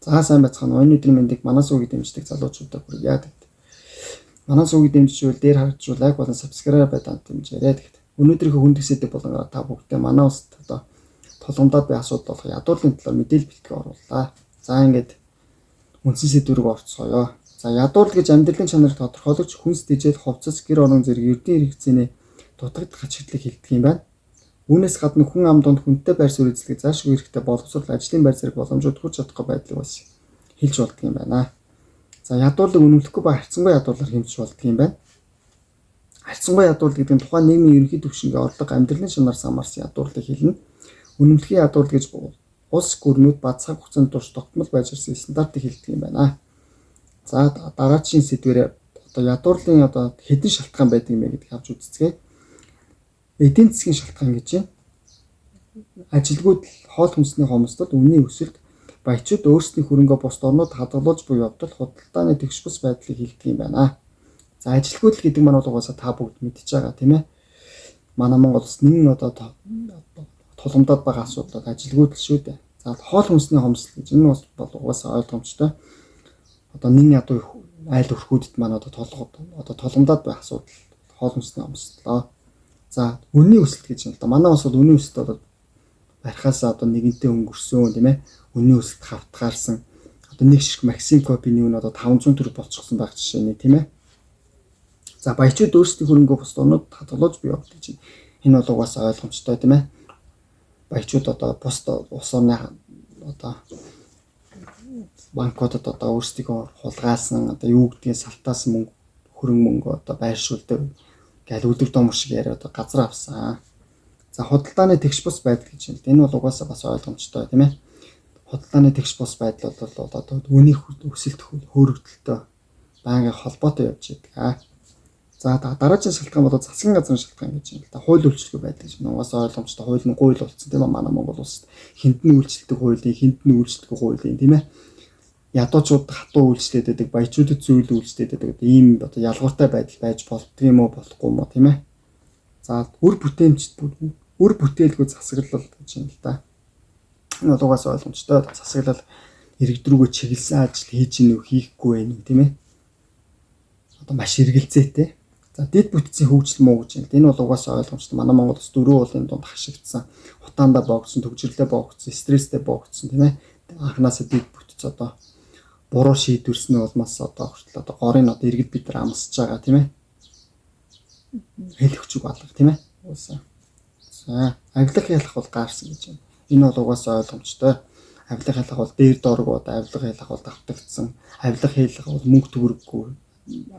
За сайн байцгаана. Өнөөдрийн мэндийг манай сувгийг дэмждэг залуучуудаа хүргье. Тэгэд. Манай сувгийг дэмжиж дээр харж лайк болон subscribe байдан дэмжээрэй. Тэгэд. Өнөөдрийнхөө хүнд сэдэв болон та бүгдээ манай улсад одоо тулгамдаад буй асуудал болох ядуурлын талаар мэдээлэл бэлтгэж орууллаа. За ингээд үндсэн сэдв рүү орцгоё. За ядуурл гэж амьдралын чанарыг тодорхойлогч хүнс тэжээл, хувцас, гэр орон зэрэг ердийн хэрэгцээний дутагдах ачиглалыг хэлдэг юм байна. Үүнээс гадна хүн ам донд хүнтэй байр суурь эзлэх заашгүй хэрэгтэй боловсрол, ажлын байр зэрэг боломжууд хүрч чадахгүй байдлыг бас хэлж болдго юм байна. За ядуурлыг үнэмлэхгүй ба харьцангуй ядуурлаар хэмжиж болдго юм байна. Харьцангуй ядуурлал гэдэг нь тухайн нийгмийн ерөнхий түвшингийн орлого, амьдралын чанараас хамаарсан ядуурлыг хэлнэ. Үнэмлэхийн ядуурлал гэж улс гүрнүүд ба цаг хугацаанд турш тогтмол байж ирсэн стандартыг хэлдэг юм байна. За дараагийн сэдвээр одоо ядуурлын одоо хэдэн шалтгаан байдаг юм бэ гэдгийг авч үзцгээе. Эдийн засгийн шалтгаан гэж байна. Ажилгүйдэл, хоол хүнсний хомсдол, үнийн өсөлт, баячууд өөрсдийн хөрөнгөө бусад орнууд хадгалуулж буй явдал, худалдааны тэгш бус байдлыг хэлдэг юм байна. За ажилгүйдэл гэдэг маань бол угаасаа та бүгд мэдж байгаа, тийм ээ. Манай Монгол улс нэгэн одоо тулгамдаад байгаа асуудал бол ажилгүйдэл шүү дээ. За хоол хүнсний хомсдол гэж энэ бол угаасаа ойлгомжтой. Одоо нэн ядуу айл өрхүүдэд маань одоо толгод одоо тулгамдаад байх асуудал хоол хүнсний хомсдлоо. За үнийн өсөлт гэж юм л да. Манай улс бол үнийн өсөлт бол барихаасаа одоо нэгэнтээ өнгөрсөн, тийм ээ. Үнийн өсөлт хавтгаарсан. Одоо нэг ширхэг Максим копины үн одоо 500 төгрөг болчихсон байх жишээ нэ, тийм ээ. За баячууд өөрсдийн хөрөнгөө бусад орнууд хадгалуулж буй явдал гэж. Энэ бол угаасаа ойлгомжтой, тийм ээ. Баячууд одоо бусад улс орны одоо банкудад одоо өөрсдийнхөө хулгайлсан одоо юу гэдгийг салтаасан мөнгө хөрөнгө мөнгө одоо байршуулдаг гээл үлэг домор шиг яриад одоо газар авсан. За худалдааны тэгш бус байдал гэж юм. Энэ бол угаасаа бас ойлгомжтой, тийм ээ. Худалдааны тэгш бус байдал бол одоо үнийн өсөлт хөөрөгдөлтөй байнгын холбоотой явж байдаг. За дараагийн шалтгаан бол засгийн газрын шалтгаан гэж юм л да. Хууль үйлчлэгээ байдал гэж. Угаасаа ойлгомжтой, хууль нь гуйл болсон, тийм ээ. Манай Монгол улсад хинд нь үйлчлдэг хуулийн, хинд нь үйлчлдэг хуулийн, тийм ээ. Ядуучууд хатуу үйлчлээд байдаг, баячуудад зүйл үйлчлээд байдаг. Ийм одоо ялгууртай байдал байж болдго юм уу, болохгүй юм уу, тийм ээ. За үр бүтээмжт үр бүтээлгүй засаглал гэж юм л да. Энэ бол угаасаа ойлгомжтой. Засаглал иргэд рүүгээ чиглэсэн ажил хийж гинэ үү, хийхгүй байх үү, тийм ээ. Одоо маш эргэлзээтэй. За дэд бүтцийн хөгжил муу гэж юм. Энэ бол угаасаа ойлгомжтой. Манай Монгол улс дөрвөн уулын дунд хашигдсан. Хутаандаа боогдсон, төгжрлөө боогдсон, стресстэй боогдсон, тийм ээ. Анхнаасаа дэд бүтц одоо буруу шийдвэрсний улмаас одоо хүртэл одоо горын одоо иргэд бид нар амсаж байгаа, тийм ээ. Хэл хүчиг алга, тийм ээ. Угаасаа. За авилга ялах бол гаарсан гэж байна. Энэ бол угаасаа ойлгомжтой. Авилга ялах бол дээр дооргүй одоо авилга ялах бол давтагдсан. Авилга хийлэх бол мөнгө төгрөггүй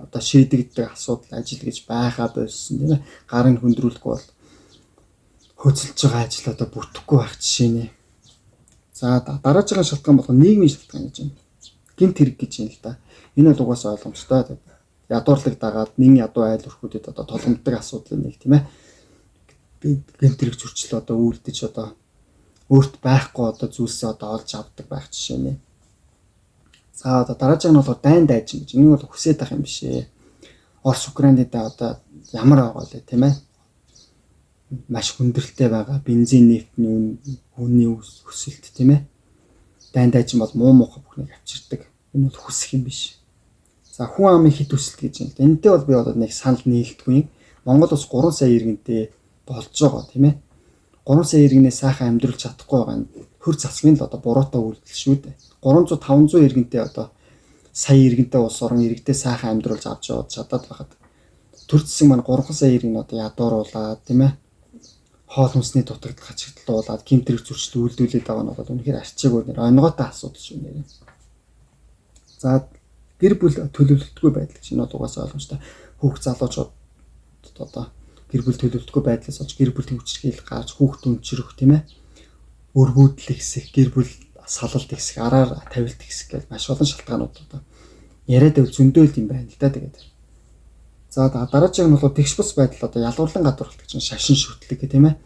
одоо шийдэгддэг асуудал ажил гэж байхаа болсон, тийм ээ. Гарын хүндрүүлэхгүй бол хөөцөлж байгаа ажил одоо бүтэхгүй байх жишээ нэ. За дараагийн шалтгаан бол нийгмийн шалтгаан гэж байна. Гэмт хэрэг гэж юм л да. Энэ бол угаасаа ойлгомжтой. Ядуурлаг дагаад нэн ядуу айл өрхүүдэд одоо тулгамддаг асуудлын нэг, тийм ээ. Гэмт хэрэг зөрчил одоо үйлдэж одоо өөрт байхгүй одоо зүйлсээ одоо олж авдаг байх жишээ нэ. За одоо дараагийн нь бол дайн дайжин гэж. Энэ бол хүсээд ах юм биш ээ. Орос Украинд одоо ямар байгаа лээ, тийм ээ. Маш хүндрэлтэй байгаа бензин, нефтний үнийн өсөлт, тийм ээ. Дайн дайжин бол муу муухай бүхнийг авчирдаг. Энэ бол хүсэх юм биш. За хүн амын хит өсөлт гэж юм л. Энэтэй бол би одоо нэг санал нийлдэггүй. Монгол улс 3 сая иргэнтэй болж байгаа, тийм ээ. 3 сая иргэнээ сайхан амьдруулж чадахгүй байгаа нь хөр засгийн л одоо буруутай үйлдэл шүү дээ. 300 500 иргэнтэй одоо сая иргэнтэй улс орон иргэдээ сайхан амьдруулж авч яваад чадаад байхад төр засаг маань 3 сая иргэн одоо ядууруулаад, тийм ээ. Хоол хүнсний дутагдал хачигдлуулад гэмт хэрэг зөрчил үйлдүүлээд байгаа нь бол үнэхээр арчаагүй нэр онгойтой асуудал шүү нэр. За гэр бүл төлөвлөлтгүй байдал гэж энэ бол угаасаа ойлгомжтой. Хүүхд залуучууд одоо гэр бүл төлөвлөлтгүй байдлаас болж гэр бүл төвчрхийл гарч хүүхд өнчрөх, тийм ээ. Өргүүдэл ихсэх, гэр бүл салалт ихсэх, араар тавилт ихсэх гэж маш олон шалтгаанууд одоо яриад байвал зөндөөл юм байна л да тэгээд. За дараагийн нь бол тэгш бус байдал одоо ялгуурлан гадуурхалт гэж шашин шүтлэг, тийм ээ.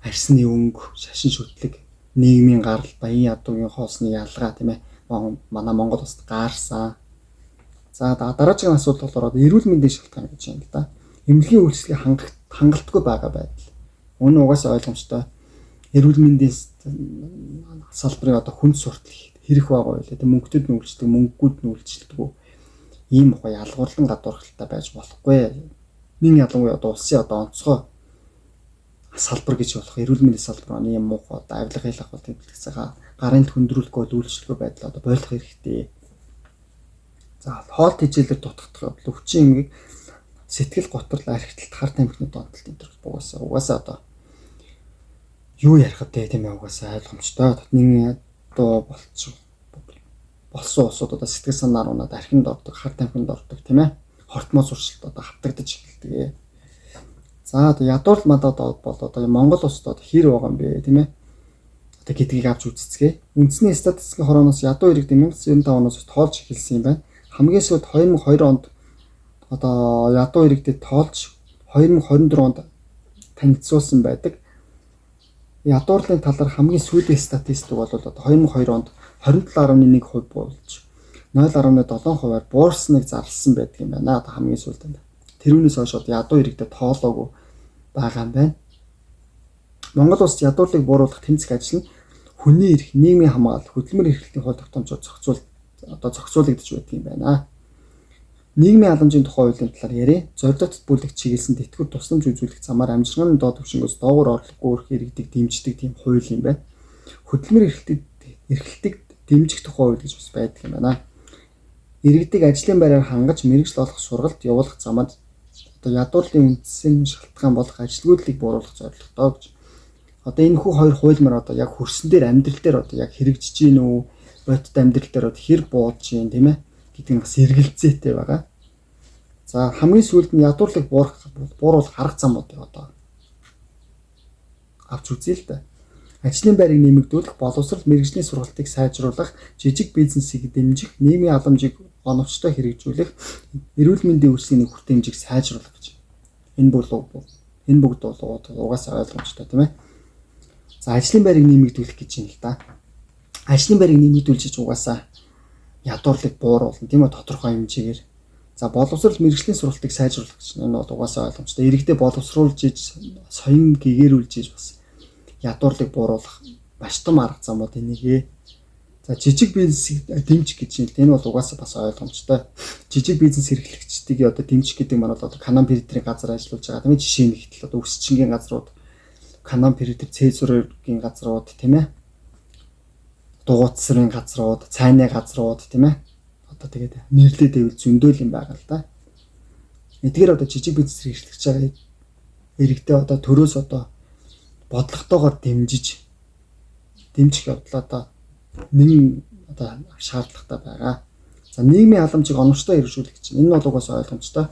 Арсны өнгө, шашин шүтлэг, нийгмийн гарал, баян ядуугийн хоосны ялгаа, тийм ээ. Манай Монгол улсад гаарсан. За дараагийн асуудал болохоор эрүүл мэндийн шалтгаан гэж юм л да. Эмнэлгийн үйлчилгээ хангалтгүй байгаа байдал. Үүн угаасаа ойлгомжтой. Эрүүл мэндийн салбарын одоо хүнд суртал Хэрэх байгаа байлаа. Тэг мөнгөтэд нь үйлчлдэг, мөнгөгүйд нь үйлчлдэг. Ийм ухаа ялгуурлан гадуурхалтай байж болохгүй. Нин ялангуяа одоо улсын одоо онцгой салбар гэж болох эрүүл мэндийн салбар оны юм муух одоо авилга хэл ахуй тэмдэглэсэн гарын хүндрүүлэхгүй бол үйлчлэхгүй байдал одоо болох хэрэгтэй. За хоол тэжээлээр дутагдах явдал өвчин эмгэг сэтгэл готрол архиталт хар тамхины донтолт энэ төр угаасаа одоо юу ярих вэ тийм ээ угаасаа ойлгомжтой. Дотны дуу болчих болсон улсууд одоо сэтгэл санаар унаад архинд ордог, хар тамхинд ордог тийм ээ. Хортмоо зуршилт одоо хавтагдаж эхэлдэг. За одоо ядуурлал мадад бол одоо Монгол улсад одоо хэр байгаа юм бэ тийм ээ. Одоо гэдгийг авч үзцгээе. Үндэсний статистикийн хорооноос ядуу иргэд 1995 оноос тоолж эхэлсэн юм байна. Хамгийн сүүлд 2002 онд одоо ядуу иргэдэд тоолж 2024 онд танилцуулсан байдаг. Ядуурлын талаар хамгийн сүүлийн статистик бол одоо 2002 онд 27.1% болж 0.7%-аар буурсныг зарласан байдаг юм байна. Одоо хамгийн сүүлд. Тэрүүнээс хойш одоо ядуу иргэдэд тоолоогүй байгаа юм байна. Монгол улсад ядуурлыг бууруулах тэмцэх ажил нь хүний эрх, нийгмийн хамгаалал, хөдөлмөр эрхлэлтийн хууль тогтоомжоор зохицуулагдаж байдаг юм байна. Нийгмийн халамжийн тухай хуулийн талаар яриа. Зорилгот бүлэг чиглэсэн тэтгэвэр тусламж үзүүлэх замаар амжиргааны доод түвшингөөс доогуур орлогогүй өрх иргэдийг дэмждэг тийм хууль юм байна. Хөдөлмөр эрхлэлтийг дэмжих тухай хууль гэж бас байдаг юм байна. Иргэдийг ажлын байраар хангаж мэргэжил олох сургалт явуулах замаар одоо ядуурлын үндсэн шалтгаан болох ажилгүйдлийг бууруулах зорилготой гэж. Одоо энэ хүү хоёр хууль мөр одоо яг хөрсөн дээр амьдрал дээр одоо яг хэрэгжиж гин үү? Бодит амьдрал дээр одоо хэр бууж гин тийм ээ гэдэг нь бас эргэлзээтэй байгаа. За хамгийн сүүлд нь ядуурлыг бууруулах арга замуудыг одоо авч үзье л дээ. Ажлын байрыг нэмэгдүүлэх, боловсрол мэргэжлийн сургалтыг сайжруулах, жижиг бизнесийг дэмжих, нийгмийн халамжийг оновчтой хэрэгжүүлэх, эрүүл мэндийн үйлчилгээний хүртээмжийг сайжруулах гэж. Энэ бүгд бол угаасаа ойлгомжтой тийм ээ. За ажлын байрыг нэмэгдүүлэх гэж юм л да. Ажлын байрыг нэмэгдүүлж угаасаа ядуурлыг бууруулна тийм ээ тодорхой хэмжээгээр. За боловсрол мэргэжлийн сургалтыг сайжруулах гэж энэ бол угаасаа ойлгомжтой. Иргэдээ боловсруулж иж соён гэгэрүүлж иж бас ядуурлыг бууруулах маш том арга замууд энийгээ. За жижиг бизнесийг дэмжих гэж юм л энэ бол угаасаа бас ойлгомжтой. Жижиг бизнес эрхлэгчдийг одоо дэмжих гэдэг маань бол одоо Canon принтерийн газар ажиллуулж байгаа тийм ээ жишээ нь хэтэл одоо өсчингийн газрууд, Canon принтер, Цезургийн газрууд тийм ээ. Дугуйцсрын газрууд, цайны газрууд тийм ээ. Одоо тэгээд нэрлээд байвал зөндөөл юм байгаа л да. Эдгээр одоо жижиг бизнес эрхлэж байгаа иргэдээ одоо төрөөс одоо бодлоготойгоор дэмжиж дэмжих явдал одоо нэгэн одоо шаардлагатай байгаа. За нийгмийн халамжийг оновчтой хэрэгжүүлэх гэж. Энэ бол угаасаа ойлгомжтой.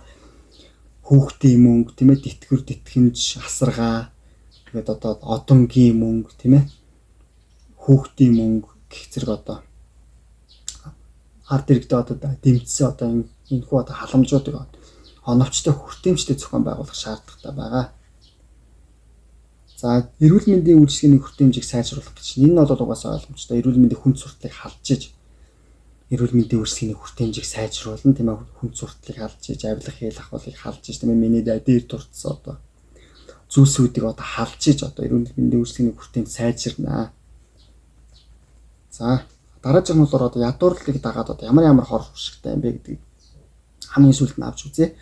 Хүүхдийн мөнгө тийм ээ, тэтгэвэр, тэтгэмж, асаргаа, тэгээд одоо одомгийн мөнгө тийм ээ, хүүхдийн мөнгө гэх зэрэг одоо ард иргэдээ одоо дэмжсэн одоо энэхүү одоо халамжуудыг оновчтой хүртээмжтэй зохион байгуулах шаардлагатай байгаа. За эрүүл мэндийн үйлчилгээний хүртээмжийг сайжруулах гэж. Энэ нь бол угаасаа ойлгомжтой. Эрүүл мэндийн хүнд суртлыг халж иж эрүүл мэндийн үйлчилгээний хүртээмжийг сайжруулна тийм ээ, хүнд суртлыг халж иж, авилга хэл ахуулыг халж иж тийм ээ, миний дээр дурдсан одоо зүйлсүүдийг одоо халж иж одоо эрүүл мэндийн үйлчилгээний хүртээмж сайжирнаа. За дараагийн нь болохоор одоо ядуурлыг дагаад одоо ямар ямар хор хуршигтай юм бэ гэдгийг хамгийн сүүлд нь авч үзье.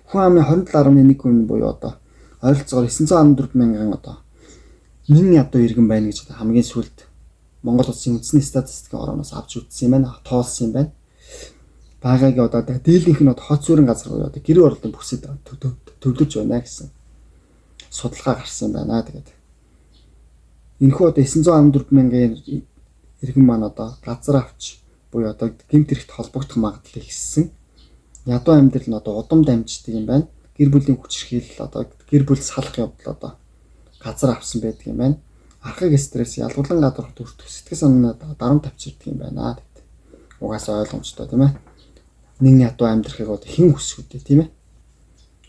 Хүн амын 27.1% буюу одоо ойролцоогоор 914 мянган одоо нэгэн ядуу иргэн байна гэж одоо хамгийн сүүлд Монгол улсын үндэсний статистикийн орооноос авч үзсэн юм байна. Тоолсон юм байна. Багагийн одоо дийлэнх нь одоо хот суурин газар буюу одоо гэрээ орлогын бүсэд төвлөрч байна гэсэн судалгаа гарсан юм байна. Тэгээд энэхүү одоо 914 мянган иргэн маань одоо газар авч буюу одоо гэмт хэрэгт холбогдох магадлал ихссэн. Ядуу амьдрал нь одоо удам дамждаг юм байна. Гэр бүлийн хүчирхийлэл одоо гэр бүл салах явдал одоо газар авсан байдаг юм байна. Архаг стресс, ялгуулан гадуурх төртөх, сэтгэл санааны дарамт авчирдаг юм байна гэдэг. Угаасаа ойлгомжтой тийм ээ. Нэн ядуу амьдрахыг одоо хэн хүсэх үү тийм ээ.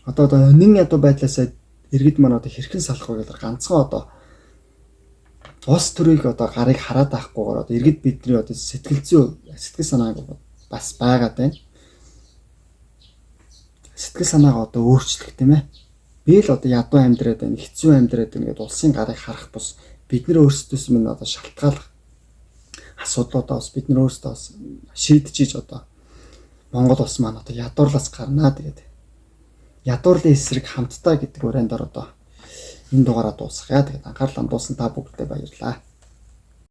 Одоо нэн ядуу байдлаасаа иргэд маань одоо хэрхэн салах вэ гэдэг ганцхан одоо улс төрийг одоо гарыг хараад авахгүйгээр одоо иргэд бидний одоо сэтгэл зүй, сэтгэл санааг бас байгаад байна. Сэтгэл санаагаа одоо өөрчлөх тийм ээ. Би л одоо ядуу амьдраад байна, хэцүү амьдраад байна гэдээ улсын гарыг харах бус бид нэр өөрсдөөс минь одоо шалтгааллах асуудлуудаа бас бид нар өөрсдөө бас шийдэж иж одоо Монгол улс маань одоо ядуурлаас гарнаа. Тэгээд ядуурлын эсрэг хамтдаа гэдэг уриан дор одоо энэ дугаараа дуусгая. Тэгээд анхаарал хандуулсан та бүгдэд баярлалаа.